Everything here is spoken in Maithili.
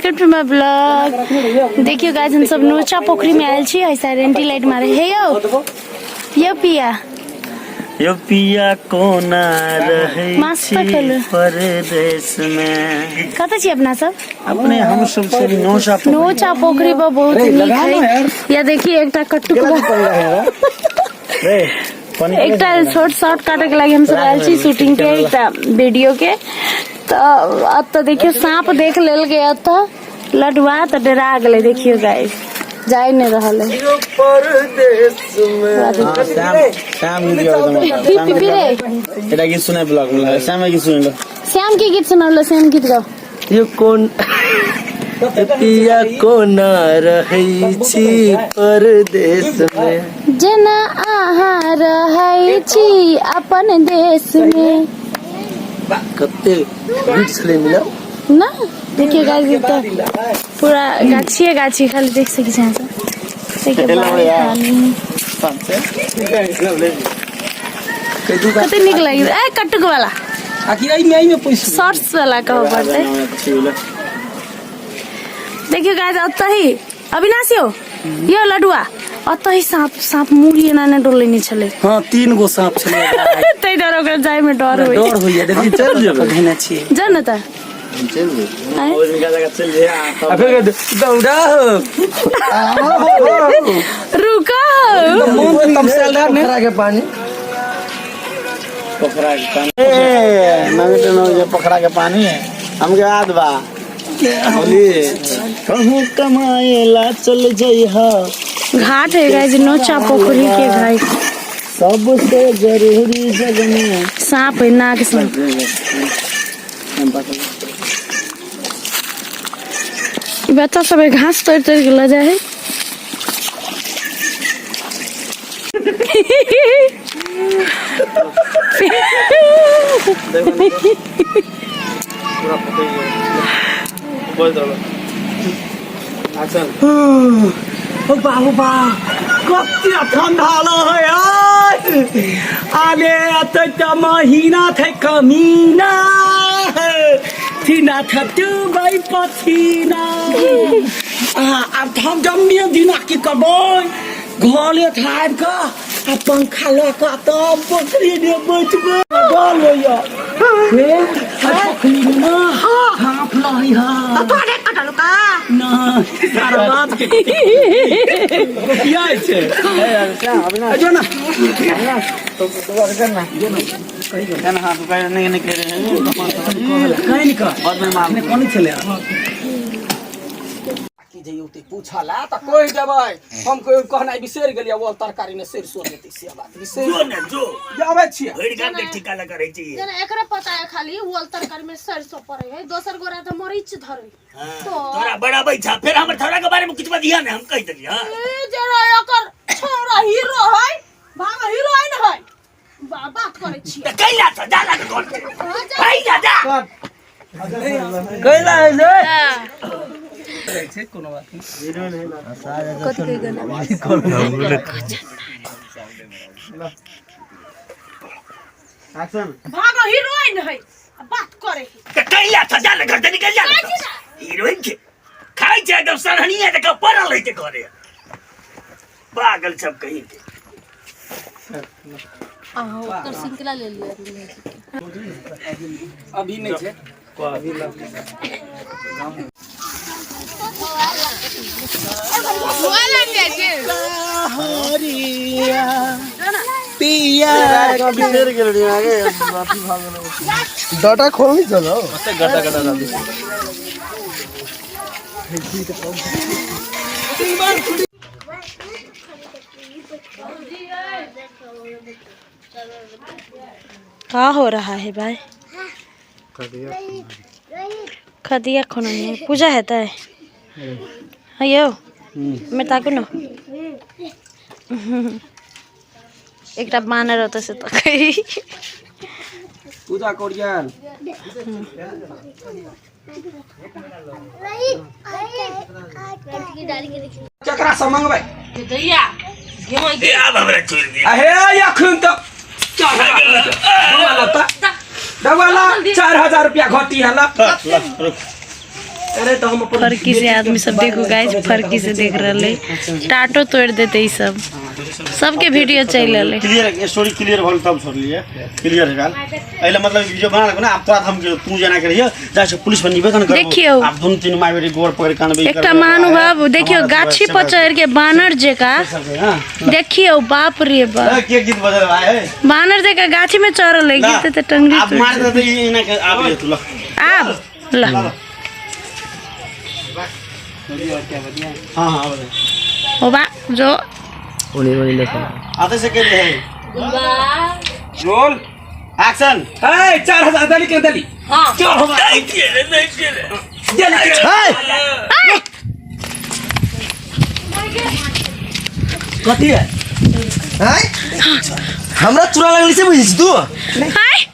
Welcome to my blog. देखियो गाइस, हम सब नोचा पोखरी में आयल छी। ऐसा रेंटी लाइट मारे हे यो यो पिया यो पिया कोना रहै मस्त छी खेलू। परदेश में। कतऽ छी अपना सब? अपने हम सब से भी नोचा पोखरी। नोचा पोखरी पर बहुत नीक है। या देखिए, एकटा कट्टू रे पानी। एकटा शॉर्ट शॉर्ट काटे के लागि हम सब आयल छी शूटिंग के एकटा वीडियो के। तऽ एतऽ देखियो, सांप देख लेल के एतऽ लडुआ तऽ डरा गेलै। देखियो गाइस, जाय नहि रहल है। हाँ, श्याम श्याम गीत गाबै पी पी पी रे। এটা गीत सुनाइ ब्लॉग में श्याम गीत सुनलो। श्याम के गीत सुनाउलो, श्याम गीत गाओ। यो कोन पिया कोना रहै छी परदेश में। जेना अहाँ रहै छी अपन देश में। कते गीत छलै मिला ना। देखिए गाइस, तऽ पूरा गाछिए गाछी खाली देख सकै छी अहाँ सब। देखिए, बाड़ी खाली कते नीक लागि। ए कटुक वाला। आखिर एहिमे पैसा। शॉर्ट्स वाला कहऽ पड़तै। देखियो गाइस, ओतहि अविनाश यो यो लडुआ, ओतहि साँप साँप मुड़ी एना ने डोलेने छलै। हाँ, तीन गो साँप छलै। ताहि दुआरे ओकरा जाय में डर होइ। डर होइया, देखी चलि जेबै। धेने छियै। जा ने तऽ। चलि जेबै। आँय? ओहि दिनका जगह चलि जइहे आ आ फेर दौड़ा। रुका। मोन तमसायल रहै ने। पोखरा के पानी। पोखरा के पानी, ए नंगटे नंगटे पोखरा के पानी है, हमके याद बा। बोलिए, कहूँ कमाए ला चल जइहा। घाट है गाइस, नोचा पोखरी के घाट। सबसे जरूरी जग में सांप है, नाग सांप। ई बच्चा सब है, घास तोड़ तोड़ के लऽ जाइ है। बोल दो, एक्शन। ओ बा, ओ बा, कते ठंडा रहै। आले एतै त महीना थे कमीना थीना थटुबै पसीना। आ आब तऽ हम जम्मे दिना की करबै, घरे ठाढ़ कऽ आ पंखा लऽ कऽ तब पोखरि मे बैठबै। डर होइया हे, आ पोखरि मे ना साँप रहै है। तोरे कटल का? नहि, सारा बात के किया छै जो ना। कहि कऽ कोन छलै। की जे औतै पूछऽ ला तऽ कहि देबै, हम कहनाइ बिसरि गेलियै, ओ तरकारी मे सरिसो देतै, से बात बिसरि जो ने जो। आबै छियै। भरि गाम के ठिका लगा रहै छी। जेना एकरे पता है, खाली ओल तरकारी में सरसों पड़े है, दोसर गोरा तो मरीच धरे तो। तोरा बराबर छा, फेर हमर थोड़ा के बारे में किछु बजिया ने, हम कहि देलियै। हाँ। ए जरा एकर छोरा हीरो है, भाग हीरो है न है बात करै छी। तऽ कैला छ जा लाग घर पे कैला जा। कैला है से। छै, कोनो बात नहि। एक्शन। भागो हीरोइन है आ बात करे है। तऽ कैला छ जा ले घर से निकल जा। हीरोइन के खाइ छै एकदम सरहनिया जकाँ पड़ल रहै छै घरे, पागल सब कहीं के। ओकर सिंकला ले लिया। अभी नहि छै। पिया बिसरि गेल रही आगे अथी भऽ गेल। डाटा खोल नहीं चलो। गटा गटा दादी। का हो रहा है भाई? खदिया खोना पूजा है तय हाँ यौ मैं ताकू न एकटा बानर ओतऽ से तकै। पूजा करियन। केकरा से मंगबै? ए, आब हमरा छोड़ि दिअ। अहे, अखन तऽ 4000 दवा ला, 4000 रुपया घटी है ला। अरे तो हम अपन फरकी से आदमी सब देखो गाइस, फरकी से देख रहल है। टाटो तोड़ देते ई सब, सबके वीडियो चल रहले। क्लियर स्टोरी क्लियर भल तब छोड़लिए, क्लियर है गाल। एले मतलब वीडियो बना लेबो ना, आब तोरा हम तू जना के रहियो, जा से पुलिस पर निवेदन करबो। देखियौ। आब दुनू तीनू माय बेटी गोड़ पकड़ कानबे एकटा महानुभाव देखियौ गाछी पर चढ़ के बानर जेका, देखियौ बाप रे बाप, के गीत बजल भाई है? बानर जेका गाछी में चढ़ल है, गिरते त टंगरी आब टूट मार देते ई इना के, आब ले तू ल। आब ल। हां हां आब ले। ओ बा जो आते से के है रोल एक्शन। ए 4000 दली के दली। हां 4000 नहीं दिए रे, नहीं दिए रे। दली के। हे! कथी है? हैं? हमरा चुरा लगली से बुझै छी तू? हाय!